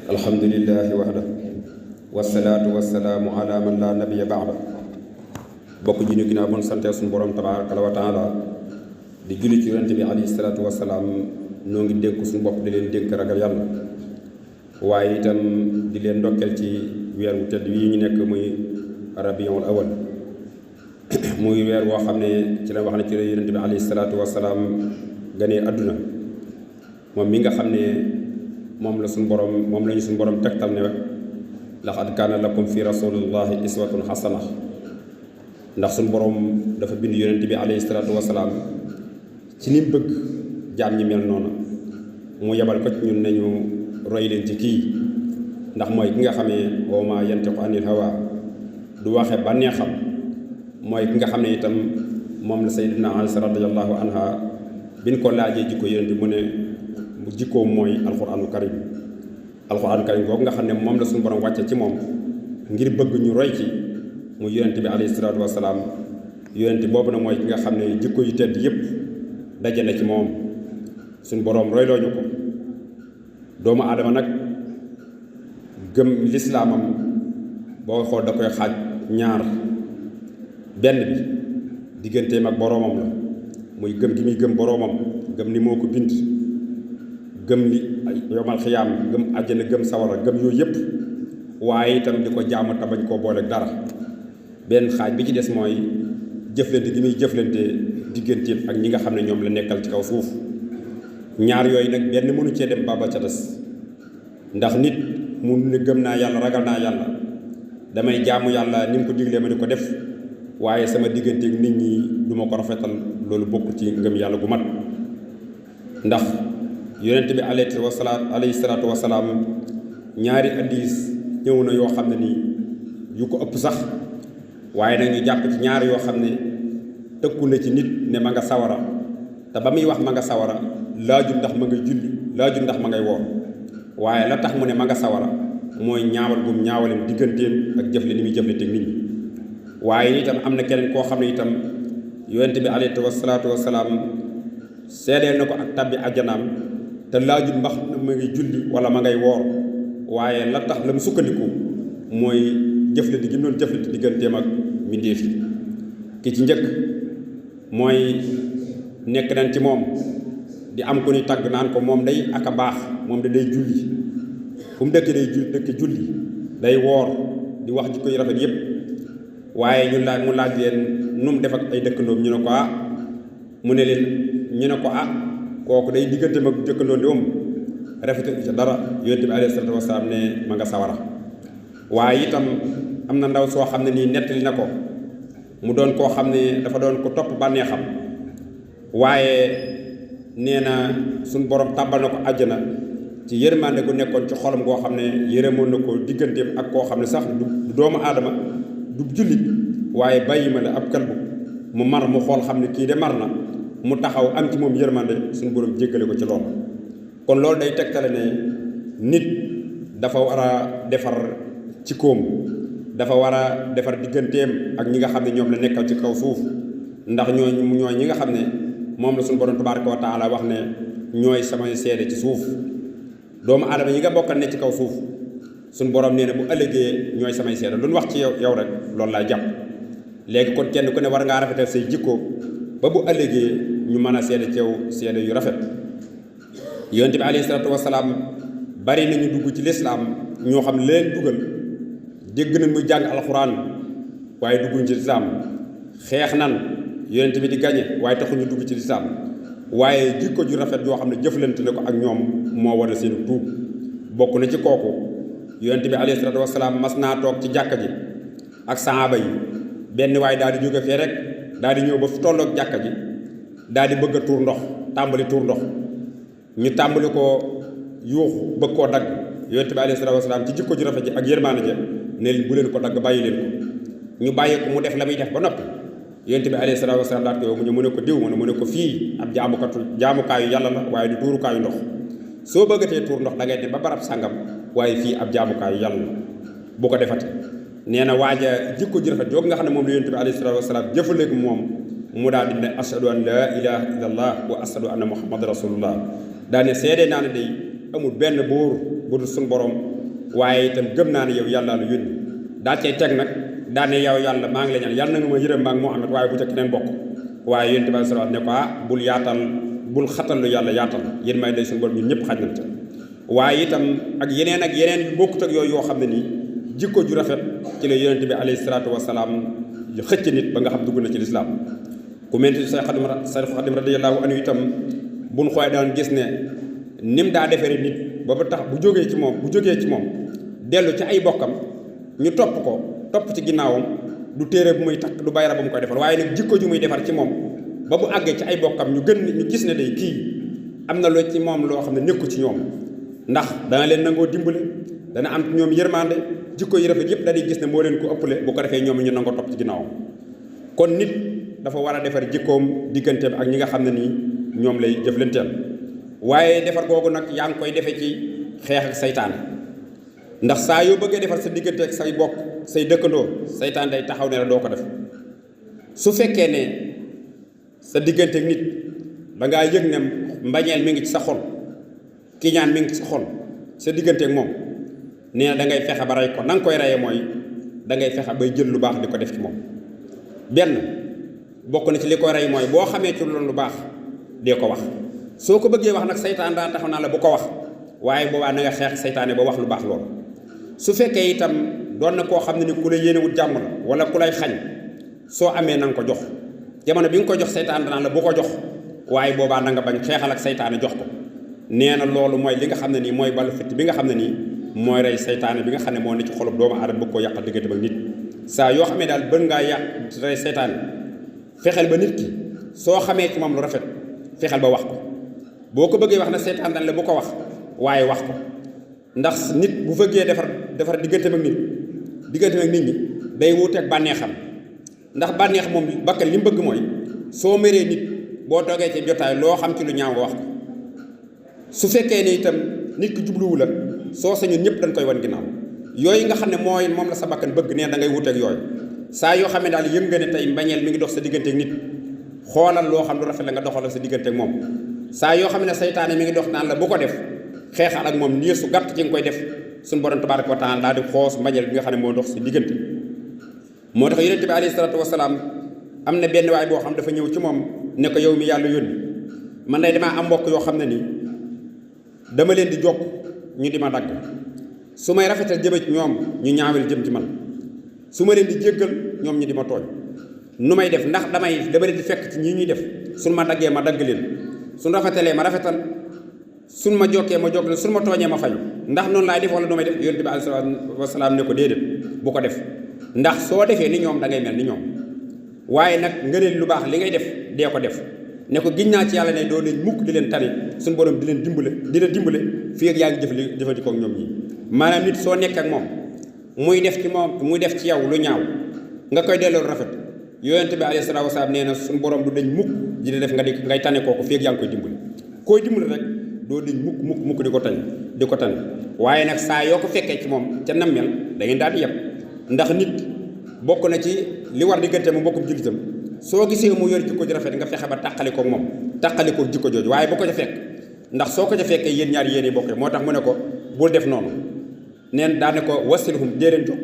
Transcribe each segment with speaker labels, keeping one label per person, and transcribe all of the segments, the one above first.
Speaker 1: alhamdulillahi wahda wasalaatu wasalaamu ala man la nabiya baada. bokk ji ñu ginnaaw bon sante suñu borom tabaaraka wa taala di julli ci yonente bi alayhi salaatu wasalaam noo ngi dénk suñu bopp di leen dénk ragal yàlla, waaye itam di leen ndokkeel ci weer wu tedd wi ñu nekk muy rabiul awal muy weer woo xam ne ci la wax ne ci la yonente bi alayhi salaatu wasalaam ganee àdduna, moom mi nga xam ne moom la suñu borom tegtal ne laqad kaana lakum fi rasulillahi iswatun xasana. ndax suñu borom dafa bind yonent bi alayhi salaatu wasalaam ci ni mu bëgg jaam ñi mel noonu, mu yebal ko ci ñun nañu roy leen ci kii, ndax mooy ki nga xamee wa maa yantiqu anil hawa, du waxe bànneexam. mooy ki nga xam ne itam moom la sayyidina Aysa radiyallahu anha biñ ko laajee jikko yonent mu ne bu jikkoom mooy alquranu karim. alquranu karim boobu nga xam ne moom la suñu borom wàcce ci moom ngir bëgg ñu roy ci mu yonent bi alayhi salaatu wasalaam. yonent boobu na mooy ki nga xam ne jikko yu tedd yëpp daje na ci moom, suñu borom royloo ñu ko. doomu aadama nag gëm lislaamam boo xool da koy xaaj ñaar. benn bi digganteem ak boroomam la, muy gëm gi muy gëm boroomam, gëm ni moo ko bind, gëm li yomal xiyaam, gëm àjjana, gëm sawara, gëm yooyu yëpp, waaye itam di ko jaamu te bañ koo booleeg dara. benn xaaj bi ci des mooy jëflante gi muy jëflante digganteem ak ñi nga xam ne ñoom la nekkal ci kaw suuf. ñaar yooyu nag benn mënu cee dem baba ca des, ndax nit mu ne gëm naa yàlla, ragal naa yàlla, damay jaamu yàlla ni mu ko diglee ma di ko def, waaye sama digganteeg nit ñi du ma ko rafetal, loolu bokk ci ngëm yàlla gu mat. ndax yonent bi alayhi salaatu wasalaam ñaari hadiis ñëw na yoo xam ne nii yu ko ëpp sax, waaye nag ñu jàpp ci ñaar yoo xam ne tëkku na ci nit ne ma nga sawara, te ba muy wax ma nga sawara laajul ndax ma ngay julli, laajul ndax ma ngay woor, waaye la tax mu ne ma nga sawara mooy ñaawal gum ñaawalem digganteem ak jëfle ni muy jëflanteeg nit ñi. waaye itam am na keneen koo xam ne itam yonent bi alayhi salaatu wasalaam seedeel na ko ak tabbi àjjanaam, te laajul mbax ma ngay julli wala ma ngay woor, waaye la tax la mu sukkandiku mooy jëflante gi mu doon jëflante digganteem ak mbindéef yi. ki ci njëkk mooy nekk nañ ci moom di am ku ni tagg naan ko moom day ak a baax, moom day julli fu mu dëkk day dëkk julli, day woor, di wax jikko yu rafet yépp. waaye mu laaj leen nu mu def ak ay dëkkandoom, ñu ne ko mu ne leen ñu ne ko kooku day digganteem ak dëkkandoom di moom rafetul ci dara. yonent bi alayhi salaatu wasalaam ne ma nga sawara. waaye itam am na ndaw soo xam ne nii nettali na ko, mu doon koo xam ne dafa doon ko topp bànneexam, waaye nee na suñ borom tàbbal na ko àjjana ci yërmande gu nekkoon ci xolam goo xam ne yërëmoon na ko digganteem ak koo xam ne sax du doomu aadama, du jullit, waaye bàyyi ma la ab kalbu, mu mar mu xool xam ne kii de mar na, mu taxaw am ci moom yërmande, suñu borom jéggale ko ci loolu. kon loolu day tegtale ne nit dafa war a defar ci koom, dafa war a defar digganteem ak ñi nga xam ne ñoom la nekkal ci kaw suuf, ndax ñooy ñi nga xam ne moom la suñu borom tabaaraka wa taala wax ne ñooy samay seede ci suuf. doomu aadama yi nga bokkal ne ci kaw suuf, suñu borom nee na bu ëllëgee ñooy samay seede, lu ñu wax ci yow rek loolu laa jàpp. léegi kon kenn ku ne war ngaa rafetal say jikko ba bu ëllëgee ñu mën a seede ci yow seede yu rafet. yonent bi alayhi salaatu wasalaam bari nañu dugg ci lislaam ñoo xam leen dugal dégg na muy jàng alxuraan waaye dugguñ ci lislaam, xeex nan yonent bi di gañe waaye taxuñu dugg ci lislaam, waaye jikko ju rafet yoo xam ne jëflante ne ko ak ñoom moo war a seen tuub. bokk na ci kooku yonent bi alayhi salaatu wasalaam mas naa toog ci jàkka ji ak sahaaba yi, benn waaye daal di jóge fee rek daal di ñëw ba fu tolloog jàkka ji daal di bëgg a tuur ndox, tàmbali tuur ndox, ñu tàmbali ko yuuxu bëgg koo dagg. yonent bi alayhi salaatu wasalaam ci jikko ju rafet ji ak yërmaande ja ne leen bu leen ko dagg, bàyyi leen ko. ñu bàyyi ko mu def la muy def ba noppi, yonent bi alayhi salaatu wasalaam daal ko yow mu ne ko diw mu ne ko fii ab jaamukaayu yàlla la, waaye du tuurukaayu ndox. soo bëggatee tuur ndox da ngay dem ba barab sàngam, waaye fii ab jaamukaayu yàlla la, bu ko defati. nee na waaja jikko ju rafet yoog nga xam ne moom la yonent bi alayhi salaatu wasalaam jëfaleegu moom, mu daal di ne ashhadu an laa ilaha illallah wa ashhadu anna muhammad rasulullah. daal ne seede naa ne day amul benn buur bu dul suñu borom waaye itam gëm naa ne yow yàlla la yónni daa cay teg nag daa ne yow yàlla maa ngi la ñaan yàlla na nga ma yërëm maa ngi Muhammad waaye bu ca keneen bokk waaye yonent bi sallallahu alayhi wa sallam ne ko bul yaatal bul xatal lu yàlla yaatal yéen may day suñu borom ñun ñëpp xaj nañ ca waaye itam ak yeneen yu bokkut ak yooyu yoo xam ne nii jikko ju rafet ci la yonent bi alayhi salaatu wasalaam xëcc nit ba nga xam dugg na ci lislaam ku mel ni Seex Xaadim radiyallaahu anhu itam buñ xoolee daan gis ne nim daa defere nit ba tax bu jógee ci moom dellu ci ay bokkam ñu topp ci ginnaawam du téere bu muy takk du bayra bu mu koy defal waaye nag jikko ju muy defar ci moom ba bu àggee ci ay bokkam ñu gis ne day kii am na loo ci moom loo xam ne nekku ci ñoom ndax dana leen nangoo dimbale dana am ci ñoom yërmande jikko yi rafet yëpp dañuy gis ne moo leen ko ëppale bu ko defee ñoom ñu nangoo topp ci ginnaawam kon nit dafa war a defar jikkoom digganteem ak ñi nga xam ne nii ñoom lay jëflanteel waaye defar googu nag yaa ngi koy defee ci xeex ak saytaane ndax saa yoo bëggee defar sa diggante ak say bokk say dëkkandoo saytaan day taxaw ne la doo ko def su fekkee ne sa diggante ak nit dangaa yëg ne mbañeel mi ngi ci sa xol kiñaan mi ngi ci sa xol sa diggante ak moom nee na da ngay fexe ba rey ko na nga koy reyee mooy da ngay fexe bay jël lu baax di ko def ci moom benn bokk na ci li koy rey mooy boo xamee ci loolu lu baax dee ko wax soo ko bëggee wax nag saytaan daa taxaw naa la bu ko wax waaye boobaa na nga xeex saytaane ba wax lu baax loolu su fekkee itam doon na koo xam ne ni ku la yéenewut jàmm la wala ku lay xañ soo amee na nga ko jox jamono bi nga ko jox saytaan danaa la bu ko jox waaye boobaa na nga bañ xeexal ak saytaane jox ko nee na loolu mooy li nga xam ne nii mooy balu fitt bi nga xam ne nii mooy rey saytaane bi nga xam ne moo ne ci xolub doomu aadama bëgg koo yàqal diggante ak nit saa yoo xamee daal bëgg ngaa yàq rey saytaane fexeel ba nit ki soo xamee ci moom lu rafet fexeel ba wax ko boo ko bëggee wax na saytaan dañ la bu ko wax waaye wax ko ndax nit bu fëggee defar digganteem ak nit ñi day wuuteeg bànneexam ndax bànneex moom bakkan li mu bëgg mooy soo meree nit boo toogee ci jotaay loo xam ci lu ñaaw nga wax ko su fekkee ne itam nit ki jubluwu la soo sañoon ñëpp dañ koy wan ginnaaw yooyu nga xam ne moom la sa bakkan bëgg nee da ngay wuuteeg yooyu saa yoo xam ne daal yëm nga ne tey mbañeel mi ngi dox sa digganteeg nit xoolal loo xam lu rafet la nga doxal sa digganteeg moom saa yoo xam ne saytaane mi ngi dox naan la bu ko def xeexal ak moom niir su gàtt ci nga koy def suñu borom tabaaraka wa taala daal di xoos mbañeel bi nga xam ne moo dox si diggante moo tax yonent bi alayhi salaatu wasalaam am na benn waay boo xam dafa ñëw ci moom ne ko yow mi yàlla yónni man day damaa am mbokk yoo xam ne nii dama leen di jokk ñu di ma dagg su may rafetal jëme ci ñoom ñu ñaawel jëm ci man su ma leen di jéggal ñoom ñu di ma tooñ nu may def ndax dama leen di fekk ci ñii ñuy def suñ ma daggee ma dagg leen suñ rafetalee ma rafetal suñ ma jokkee ma jokk leen suñ ma tooñee ma fayu ndax noonu laay def wala nu may def yonent bi alayhi salaatu wasalaam ne ko déedéet bu ko def ndax soo defee ni ñoom da ngay mel ni ñoom waaye nag nga leen lu baax li ngay def dee ko def ne ko giñ naa ci yàlla ne doo leen mukk di leen tane suñu borom di leen dimbale fii ak yaa ngi jëfandikoo ak ñoom ñi maanaam nit soo nekk ak moom muy def ci yow lu ñaaw nga koy delloo rafet yonent bi alayhi salaatu wasalaam nee na suñu borom du dañ mukk di def ngay tane kooku fii ak yaa ngi koy dimbale rek doo dañ mukk di ko tane waaye nag saa yoo ko fekkee ci moom ca nam mel da ngeen daal di yem ndax nit bokk na ci li war diggante mu mbokkum jullitam soo gisee mu yor jikko ji rafet nga fexe ba tàqalikoo moom tàqalikoo jikko jooju waaye bu ko ca fekk ndax soo ko ca fekkee yéen ñaar yéen bokkee moo tax mu ne ko bul def noonu neen daane ko wasilhum dee leen jóg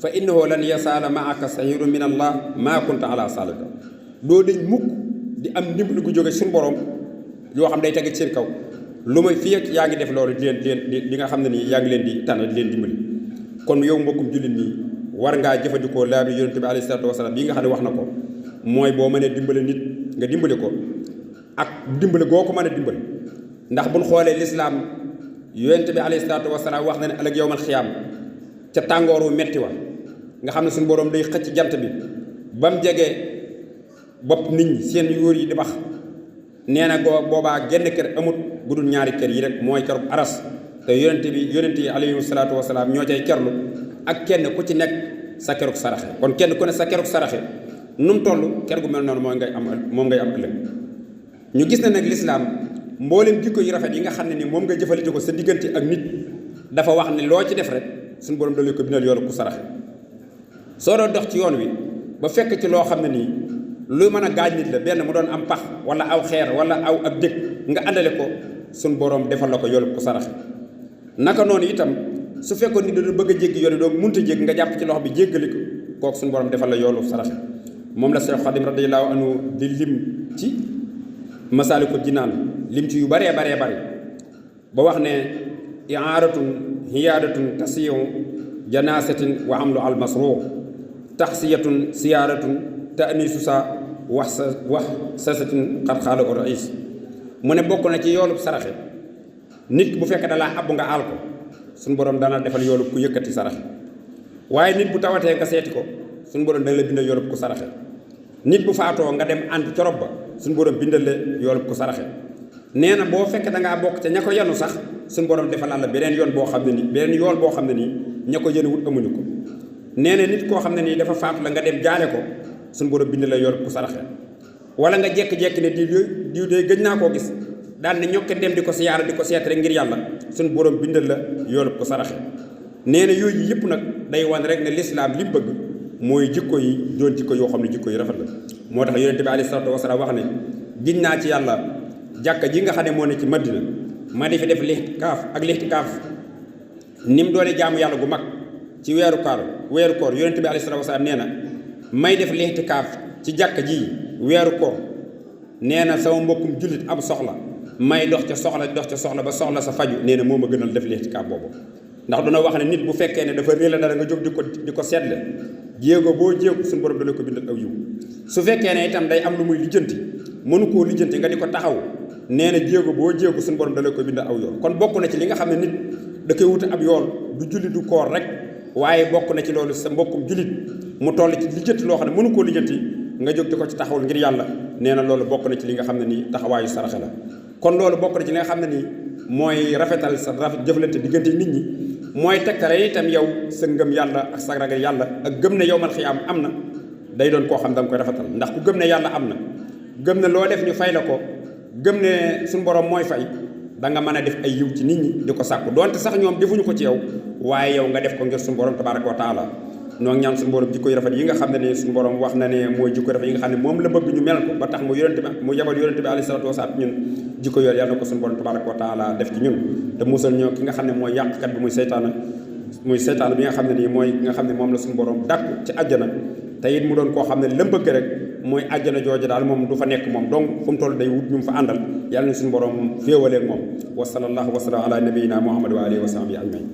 Speaker 1: fa innahu lan yasaala maaka sahiru min allah maa kunta ala salika doo dañ mukk di am ndimbal gu jóge suñu borom yoo xam day tege ci seen kaw lu may fii ak yaa ngi def loolu di nga xam ne nii yaa ngi leen di tànn di leen dimbali kon yow mbokkum jullit nii war ngaa jëfandikoo laa bi yonent bi alayhi salaatu wasalaam yi nga xam ne wax na ko mooy boo mënee dimbale nit nga dimbali ko ak dimbali goo ko mën a dimbali ndax buñ xoolee lislaam yonent bi alayhi salaatu wasalaam wax na ne ëllëg yowmal xiyaam ca tàngooru metti wa nga xam ne suñu boroom day xëcc jant bi ba mu jegee bopp nit ñi seen yóor yi di bax nee na boobaa genn kër amut bu dul ñaari kër yi rek mooy kër aras te yonent yi alayhi salaatu wasalaam ñoo cay kerlu ak kenn ku ci nekk sa keruk saraxe kon kenn ku ne sa keruk saraxe nu mu toll ker gu mel noonu moom ngay am ëllëg ñu gis na nag lislaam mboolem jikko yu rafet yi nga xam ne ni moom nga jëfandikoo ko sa diggante ak nit dafa wax ne loo ci def rek suñu borom dalee ko bindal yoolu ku saraxe soo doon dox ci yoon wi ba fekk ci loo xam ne nii lu mën a gaañ nit la benn mu doon am pax wala aw xeer wala aw ab dëkk nga àndale ko suñu borom defal la ko yoolu ku saraxe naka noonu itam su fekkoon ni dana bëgg a jéggi yoon doog munta jéggi nga jàpp ci loxo bi jéggali ko kooku suñu borom defal la yoolu saraxe moom la Seex Xaadim radiyallaahu anhu di lim ci Masaalikul Jinaan lim ci yu baree baree bari ba wax ne i'aaratun hiyaadatun tasiyu janaasatin wa amlu al masruur taxsiyatun siyaaratun ta'niisu sa wax sasatin xarxaala o rais mu ne bokk na ci yoolub saraxe nit bu fekkee dalaa abbu nga aal ko suñu borom dana defal yoolub ku yëkkati saraxe waaye nit bu tawatee nga seeti ko suñu borom dana la bindal yoolub ku saraxe nit bu faatoo nga dem ànd corob ba suñu borom bindal la yoolub ku saraxe nee na boo fekkee da ngaa bokk ca ña ko yanu sax suñu borom defal la beneen yoon boo xam ne nii beneen yool boo xam ne nii ña ko yënu wut amuñu ko nee na nit koo xam ne nii dafa faatu la nga dem jaale ko suñu borom bindal la yoolub ku saraxe wala nga jekki-jekki ne diw de gëj naa koo gis daal ne ñokke dem di ko siyaara di ko seet rek ngir yàlla suñu borom bindal la yoolub ku saraxe nee na yooyu yëpp nag day wan rek ne lislaam li mu bëgg mooy jikko yi doon jikko yoo xam ne jikko yi rafet la moo tax yonente bi alayhi salaatu wasalaam wax ne giñ naa ci yàlla jàkka ji nga xam ne moo ne ci Madina ma di fi def lixtikaaf ni mu doole jaamu yàlla gu mag ci weeru koor yonente bi alayhi salaatu wasalaam nee na may def lixtikaaf ci jàkka ji weeru koor nee na sama mbokkum jullit am soxla may dox ca soxla ba soxla sa faju nee na moo ma gënal def lixtikaaf boobu ndax duna wax ne nit bu fekkee ne dafa réer la dara nga jóg di ko seetle jéego boo jéego suñu borom dana ko bindal aw yiw su fekkee ne itam day am lu muy lijjanti mënu koo lijjanti nga di ko taxaw nee na jéego boo jéego suñu borom dana ko bindal aw yoon kon bokk na ci li nga xam ne nit da koy wuti ab yoon du julli du koor rek waaye bokk na ci loolu sa mbokkum jullit mu toll ci lijjanti loo xam ne mënu koo lijjanti nga jóg di ko ci taxawul ngir yàlla nee na loolu bokk na ci li nga xam ne nii taxawaayu saraxe la kon loolu bokk na ci li nga xam ne nii mooy rafetal sa rafet jëflante diggante nit ñi mooy tegtale itam yow sa ngëm yàlla ak sa ragal yàlla ak gëm ne yowmal xiyaam am na day doon koo xam da nga koy rafetal ndax ku gëm ne yàlla am na gëm ne loo def ñu fay la ko gëm ne suñu borom mooy fay da nga mën a def ay yiw ci nit ñi di ko sàkku donte sax ñoom defuñu ko ci yow waaye yow nga def ko ngir suñu borom tabaraka wa taala noo ñaan suñu borom jikko yu rafet yi nga xam ne suñu borom wax na ne mooy jikko rafet yi nga xam ne moom la bëgg ñu mel ko ba tax mu yabal yonente bi alayhi salaatu wasalaam ñun jikko yooyu yàlla na ko suñu borom tabaraka wa taala def ci ñun te musal ñoo ki nga xam ne mooy yàqkat bi muy seytaana bi nga xam ne nii mooy nga xam ne moom la suñu borom dàkku ci àjjana te it mu doon koo xam ne la bëgg rek mooy àjjana jooju daal moom du fa nekk moom donc fu mu toll day wut ñu mu fa àndal yàlla na suñu borom féewaleeg moom wa sallallahu wa sallam ala nabiyina muhammad wa alihi wa sahbihi ajmain